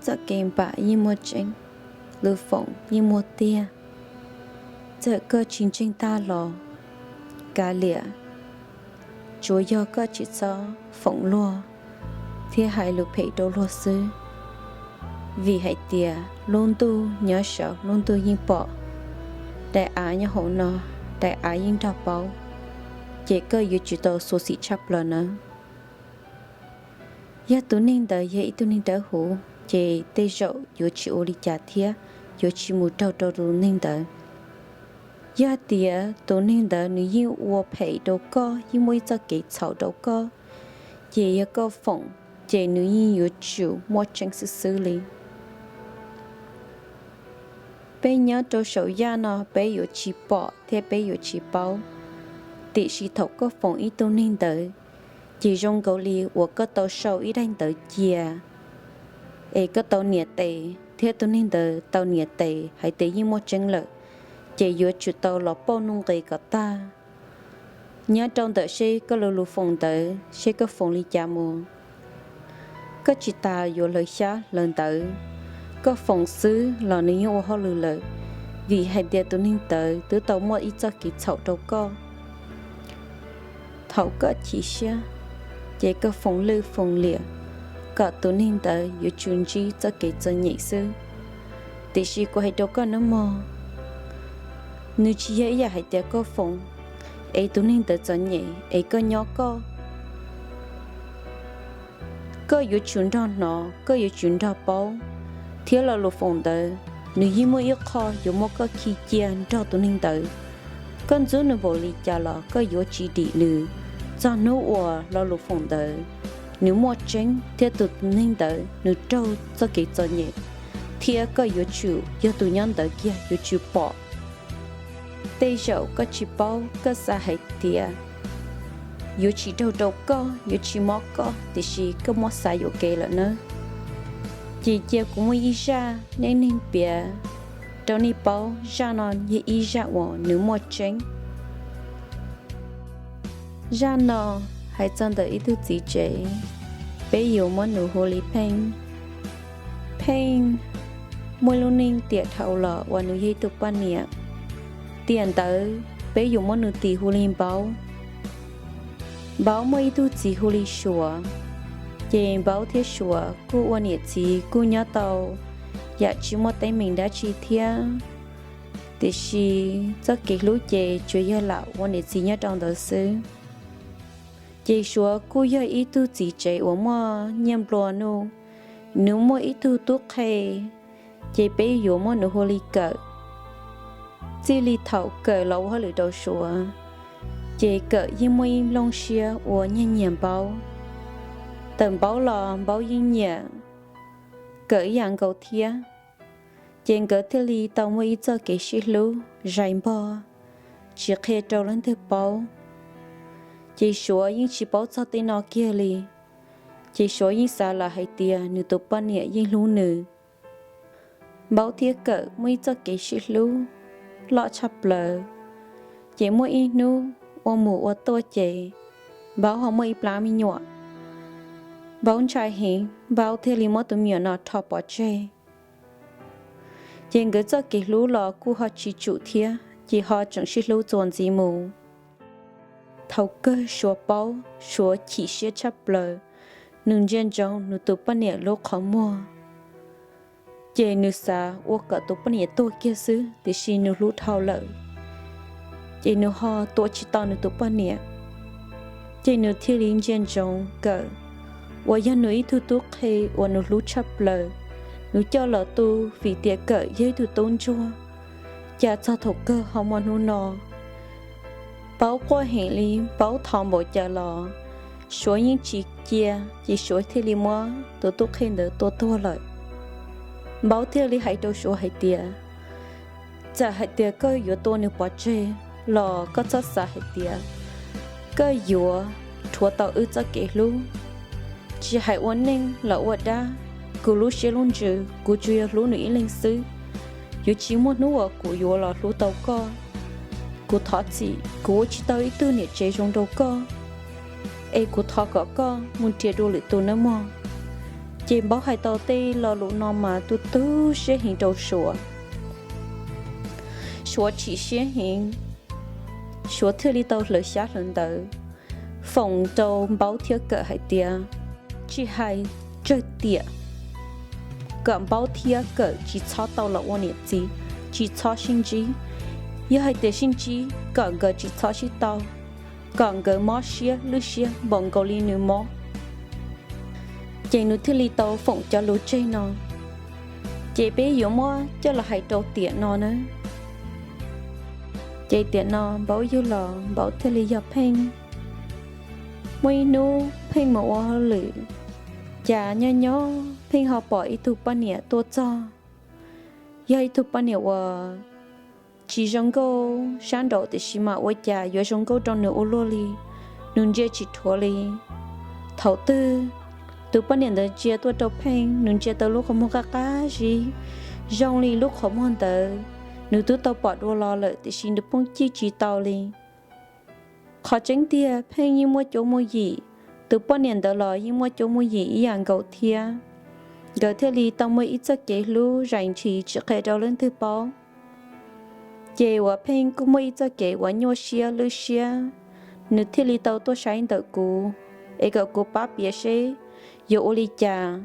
Txoj kev npam yeej muaj tseeb, lus foom yeej muaj tiag. Txawm koj tsis ntseeg tag los kav liam, tsuav yog koj tsis txhob foom luag thiab hais lus phem rau luag xwb. Vim hais tias lub ntuj nyob saud lub ntuj yeej pom, daim av nyob hauv no, daim av yeej nrog paub, ces koj yuav tsum tau xyuam xim tshaj plaws nawb. Yog tus neeg ntawd yog ib tug neeg dawb huv, ces tej zaum yuav tsis ua li cas thiab yuav tsis mus raug rau tus neeg ntawd. Yog tias tus neeg ntawd nws yeej ua phem rau koj, yeej muaj ib txoj kev txhaum rau koj, ces yog koj foom, ces nws yeej yuav tsum muaj tseeb xwb xwb li. Peb nyob rau saum yaj no peb yuav tsis pom thiab peb yuav tsis paub, tiam sis thaum koj foom ib tug neeg ntawd, ces zoo nkaus li uas koj tau sau ib daim ntawv cia, es koj tau nias tes thiab tus neeg ntawd tau nias tes hais tias yeej muaj tseeb lawm, ces yuav tsum tau los pauj nuj nqis kom tag. Nyob rau ntawm seb koj lus lus foom ntawd seb koj foom li cas mus. Koj tsis tas yuav hlawv xyab hlawv ntawv, koj foom xwb los nws yeej ua hauj lwm lawm, vim hais tias tus neeg ntawd twb tau muaj ib txoj kev txhaum rau koj. Thaum koj chim siab, ces koj foom lwj foom liam kom tus neeg ntawd yuav tsum ntsib txoj kev txom nyem xwb. Tiam sis kuv hais rau koj nawb mog, nws tsis yog ib yam hais tias koj foom es tus neeg ntawd txom nyem es koj nyob koj. Koj yuav tsum nrog hnov, koj yuav tsum nrog paub, thiab lo lus foom ntawd nws yeej muaj ib qho yuav muab koj khi cia nrog tus neeg ntawd. Koj ntxub nws npaum li cas los koj yuav tsis dim nws txog hnub uas lo lus foom ntawd nws muaj tseeb thiab tus neeg ntawd nws raug txoj kev txom nyem, thiab koj yuav tsum yog tus nyob ntawd kiag yuav tsum pom. Tej zaum koj tsis paub, koj xav hais tias yuav tsis raug rau koj, yuav tsis mob koj, tiam sis koj muab xav yuam kev lawm nawb. Ces cia kuv muaj ib zaj neej neeg piav rau nej paub, zaj no yog ib zaj uas nws muaj tseeb. Zaj no hais txog ntawm ib tug txiv tsev, peb yuav muab nws hu li Pheej. Pheej muaj lub neej tiam dhau los uas nws yog ib tug poj niam. Tiam ntawd peb yuav muab nws tis hu li Npaub. Npaub muaj ib tug txiv hu li Suav, ces Npaub thiab Suav kuj ua niam txiv kuj nyob tau yam tsis muaj teeb meem dab tsi thiab, tiam sis txoj kev hlub ces tsuas yog lam ua niam txiv nyob rau ntawd xwb. Ces Suav kuj yog ib tug txiv tsev uas muaj nyiaj nplua nuj, nws muaj ib tug tub qhe, ces peb yuav muab nws hu li Kawm. Txij li thaum Kawm los ua hauj lwm rau Suav, ces Kawm yeej muaj ib nplooj siab uas nyiag nyiam Npaub. Tawm Npaub los Npaub yeej nyiam Kawm ib yam nkaus thiab. Ces nkawd thiaj li tau muaj ib txoj kev sib hlub zais npog, tsis qhia rau leej twg paub. Ces Suav yeej tsis paub txog tej no kiag li. Ces Suav yeej xav lawm hais tias nws tus poj niam yeej hlub nws. Npaub thiab Kawm muaj ib txoj kev sib hlub loj tshaj plaws. Ces muaj ib hnub ua mus ua tuaj ces Npaub ho muaj ib plab me nyuam. Npaub ntshai heev, Npaub thiaj li muab tus me nyuam no rho pov tseg. Ces nkawd txoj kev hlub los kuj ho tsis tsum thiab, ces ho tseem sib hlub txuas ntxiv mus. Thaum kawg Suav paub, Suav chim siab tshaj plaws, nws ntsia ntsoov nws tus poj niam lub qhov muag. Ces nws xav ua kom tus poj niam tuag kiag xwb, tiam sis nws hlub dhau lawm, ces nws ho tua tsis tau nws tus poj niam. Ces nws thiaj li ntsia ntsoov Kawm, uas yog nws ib tug tub qhe uas nws hlub tshaj plaws, nws coj los tu, vim tias Kawm yog ib tug tub ntsuag. Cas txog thaum kawg ho muaj hnub no, Npaub quaj heev li, Npaub thov npaum cas los Suav yeej tsis cia, ces Suav thiaj li muab tus tub qhe ntawd tua tuag lawm. Npaub thiaj li hais rau Suav hais tias, txawm hais tias koj yuav tua nws pov tseg los koj txhob xav hais tias koj yuav rhuav tau wb txoj kev hlub. Tsis hais ua neej los ua dab, kuv lub siab lub ntsws kuv tsuas yog hlub nws ib leeg xwb. Yuav tsis muaj hnub uas kuv yuav los hlub tau koj. Kuv thov txim, kuv ua tsis tau ib tug niam tsev zoo rau koj, es kuv thov kom koj mus nrhiav dua lwm tus nawb mog. Ces Npaub hais tau tej lo lus no mas tu tu siab heev rau Suav. Suav chim siab heev, Suav thiaj li tau hlawv xyab hlawv ntawv foom rau Npaub thiab Kawm hais tias tsis hais tsawg tiam kom Npaub thiab Kawm tsis txhob tau los ua niam txiv, tsis txhob sib ntsib. Yog hais tias sib ntsib kom nkawd tsis txhob sib tau, kom nkawd mob siab lwj siab npaum nkaus li nws mob. Ces nws thiaj li tau foom cov lus tseg no. Ces peb yuav muab coj los hais rau tiam no na. Ces tiam no Npaub yug los Npaub thiaj li yog Pheej. Muaj ib hnub Pheej mus ua hauj lwm, cas nyob nyob Pheej ho pom ib tug poj niam tuaj txog. Yog ib tug poj niam uas tsis zoo nkauj sab nraud tiam sis mas ua cas yuav zoo nkauj rau nws ua luaj li, nws ntsia tsis dhuav li. Thaum twg tus poj niam ntawd ntsia tuaj rau Pheej, nws ntsia tau lub qhov muag qab qab zib, zoo li lub qhov muag ntawd nws twb tau pom dua los lawm tiam sis nws pheej cim tsis tau li. Qhov tseeb tiag Pheej yeej muaj cuab muaj yim, tus poj niam ntawd los yeej muaj cuab muaj yim ib yam nkaus thiab. Nkawd thiaj li tau muaj ib txoj kev hlub zais ntshis tsis qhia rau leej twg paub. Ces uas Pheej kuj muaj ib txoj kev uas nyuaj siab lwj siab, nws thiaj li tau tuaj saib ntawm kuv, es kom kuv pab piav seb yuav ua li cas.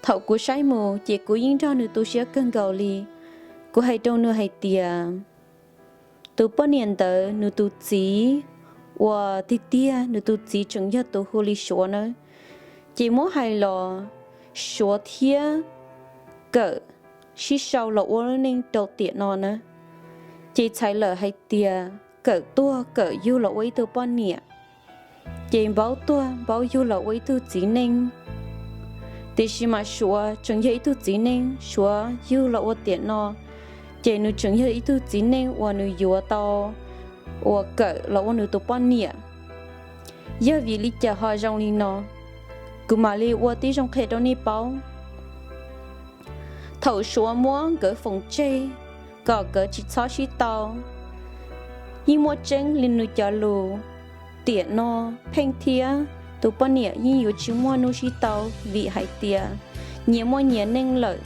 Thaum kuv saib mus ces kuv yeej nrog nws tu siab kawg nkaus li. Kuv hais rau nws hais tias tus poj niam ntawd nws tus txiv, uas tiag tiag nws tus txiv tseem yog tus hu li Suav nawb. Ces muab hais los Suav thiab Kawm sib sau los ua lub neej rau tiam no na. Ces txhais lawm hais tias Kawm tuag Kawm yug los ua ib tug poj niam, ces Npaub tuag Npaub yug los ua ib tug txiv neej. Tiam sis mas Suav tseem yog ib tug txiv neej, Suav yug los ua tiam no, ces nws tseem yog ib tug txiv neej uas nws yuav tau uas Kawm los ua nws tus poj niam. Yog vim li cas ho zoo li no, kuv mam li ua tib zoo qhia rau nej paub. Thaum Suav muab nkawd foom tseg kom nkawd tsis txhob sib tau, yeej muaj tseeb li nws cov lus. Tiam no Pheej thiab tus poj niam yeej yuav tsis muaj hnub sib tau vim hais tias nyias muaj nyias neej lawm.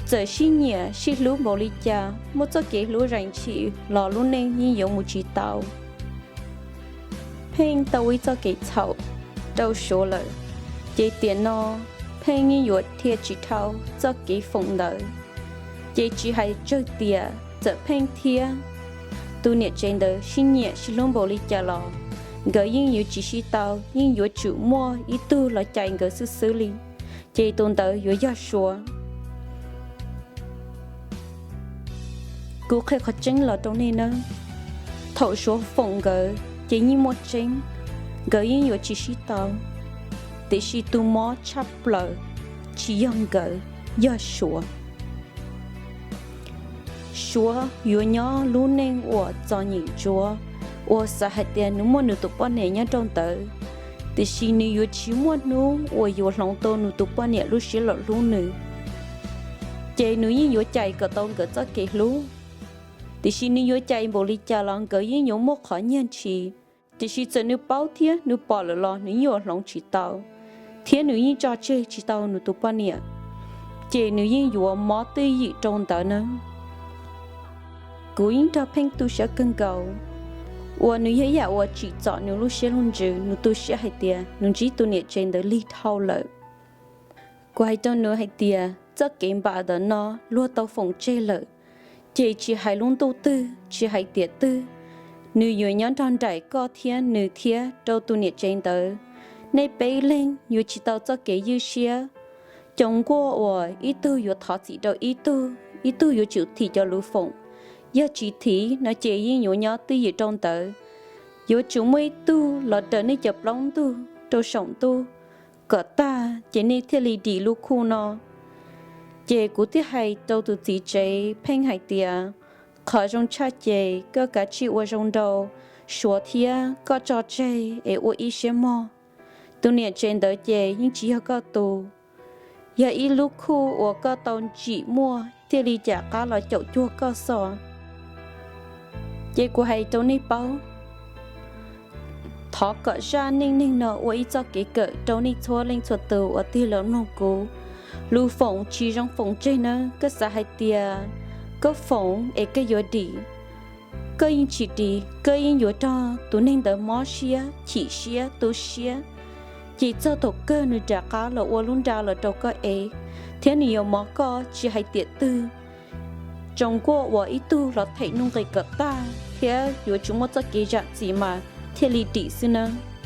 Txawm sib nyiam sib hlub npaum li cas, muaj txoj kev hlub zais ntshis los lub neej yeej yuav mus tsis tau. Pheej tau ua ib txoj kev txhaum rau Suav lawm, ces tiam no Pheej yeej yuav dhia tsis dhau txoj kev foom ntawd. Ces tsis hais tsawg tiam txawm Pheej thiab tus niam tsev ntawd sib nyiam sib hlub npaum li cas los nkawd yeej yuav tsis sib tau, yeej yuav tsum muaj ib tug los cais nkawd xwb xwb li, ces tus ntawd yuav yog Suav. Kuv qhia qhov tseeb los rau nej nawb, thaum Suav foom nkawd ces yeej muaj tseeb, nkawd yeej yuav tsis sib tau. Tiam sis tus mob tshaj plaws tsis yog nkawd, yog Suav. Suav yuav nyob lub neej uas txom nyem ntsuav, uas xav hais tias nws muaj nws tus poj niam nyob rau ntawd, tiam sis nws yuav tsis muaj hnub uas yuav hloov tau nws tus poj niam lub siab los hlub nws. Ces nws yeej yuav cais kom tau nkawd txoj kev hlub, tiam sis nws yuav cais npaum li cas los nkawd yeej yuav muaj qhov nyiag ntshis. Tiam sis txawm nws paub thiab nws pom lawm los nws yeej yuav hloov tsis tau, thiab nws yeej tso tseg tsis tau nws tus poj niam, ces nws yeej yuav mob twj ywm rau ntawd na. Kuv yeej nrog Pheej tu siab kawg nkaus, uas nws yog ib yam uas tsim txom nws lub siab lub ntsws, nws tu siab hais tias nws ntsib tus niam tsev ntawd lig dhau lawm. Kuv hais rau nws hais tias txoj kev npam ntawm no luag tau foom tseg lawm, ces tsis hais lub ntuj twg tsis hais tiam twg, nws yuav nyob nrog nraim koj thiab nws thiab rau tus niam tsev ntawd. Nej peb leeg yuav tsis tau txoj kev ywj siab. Cov nkuaj uas ib tug yuav thov txim rau ib tug, ib tug yuav tsum thim cov lus foom. Yog tsis thim no ces yeej yuav nyob twj ywm rau ntawd. Yuav tsum muaj ib tug los raws nej cov plaub ntug rau saum ntuj kom tag ces nej thiaj li dim lub khuj no. Ces kuv thiaj hais rau tus txiv tsev Pheej hais tias, qhov zoo tshaj ces koj kav tsij ua zoo nrau Suav thiab koj tso tseg es ua ib siab mog. Tus niam tsev ntawd ces yeej tsis yog koj tus, yog ib lub khuj uas koj tau ntsim muaj thiaj li cam qab los caum cuag koj xwb. Ces kuv hais rau nej paub, Thov kom zaj neej neeg no ua ib txoj kev kawm rau nej txhua leej txhua tus uas tig los mloog kuv lus foom tsis zoo foom tseg nawb. Koj xav hais tias koj foom es koj yuav dim, koj yeej tsis dim, koj yeej yuav raug tus neeg ntawd mob siab, chim siab, tu siab, ces txog thaum kawg nws rov qab los ua lub nra los rau koj ev, thiab nws yuav mob koj tsis hais tiam twg. Tsaus nkuaj uas ib tug los them nuj nqis kom tag thiab yuav tsum muaj txoj kev zam txim mas thiaj li dim xwb nawb.